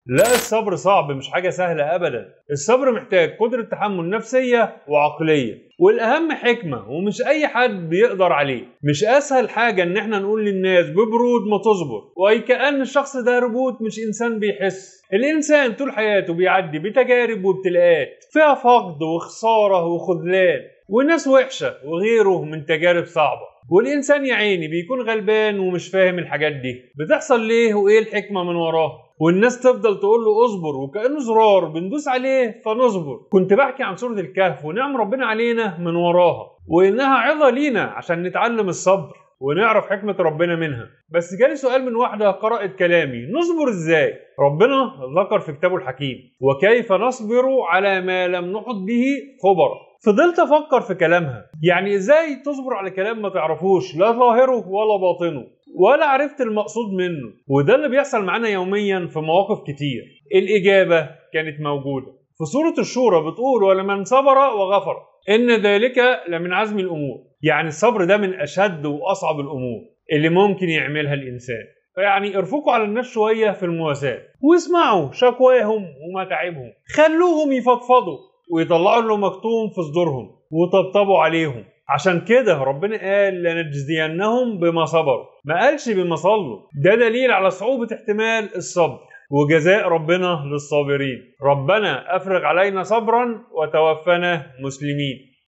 لا، الصبر صعب، مش حاجة سهلة أبدا. الصبر محتاج قدرة تحمل نفسية وعقلية، والأهم حكمة، ومش أي حد بيقدر عليه. مش أسهل حاجة إن احنا نقول للناس ببرود ما تصبر، وكأن الشخص ده روبوت مش إنسان بيحس. الإنسان طول حياته بيعدي بتجارب وابتلاءات فيها فقد وخسارة وخذلان وناس وحشة وغيره من تجارب صعبة، والإنسان يا عيني بيكون غلبان ومش فاهم الحاجات دي بتحصل ليه وإيه الحكمة من وراها، والناس تفضل تقول له اصبر وكأنه زرار بندوس عليه فنصبر. كنت بحكي عن سورة الكهف ونعم ربنا علينا من وراها، وإنها عظة لينا عشان نتعلم الصبر ونعرف حكمة ربنا منها. بس جالي سؤال من واحدة قرأت كلامي، نصبر ازاي؟ ربنا ذكر في كتابه الحكيم: وكيف نصبر على ما لم نحط به خبرا. فضلت افكر في كلامها، يعني ازاي تصبر على كلام ما تعرفوش لا ظاهره ولا باطنه ولا عرفت المقصود منه؟ وده اللي بيحصل معانا يوميا في مواقف كتير. الإجابة كانت موجودة في سورة الشورى، بتقول: ولمن صبر وغفر إن ذلك لمن عزم الأمور. يعني الصبر ده من أشد وأصعب الأمور اللي ممكن يعملها الإنسان. فيعني ارفقوا على الناس شوية في المواساة، واسمعوا شكواهم ومتاعبهم، خلوهم يفضفضوا ويطلعوا اللي مكتوم في صدورهم، وطبطبوا عليهم. عشان كده ربنا قال: لنجزينهم بما صبروا، ما قالش بما صلوا. ده دليل على صعوبة احتمال الصبر وجزاء ربنا للصابرين. ربنا أفرغ علينا صبرا وتوفنا مسلمين.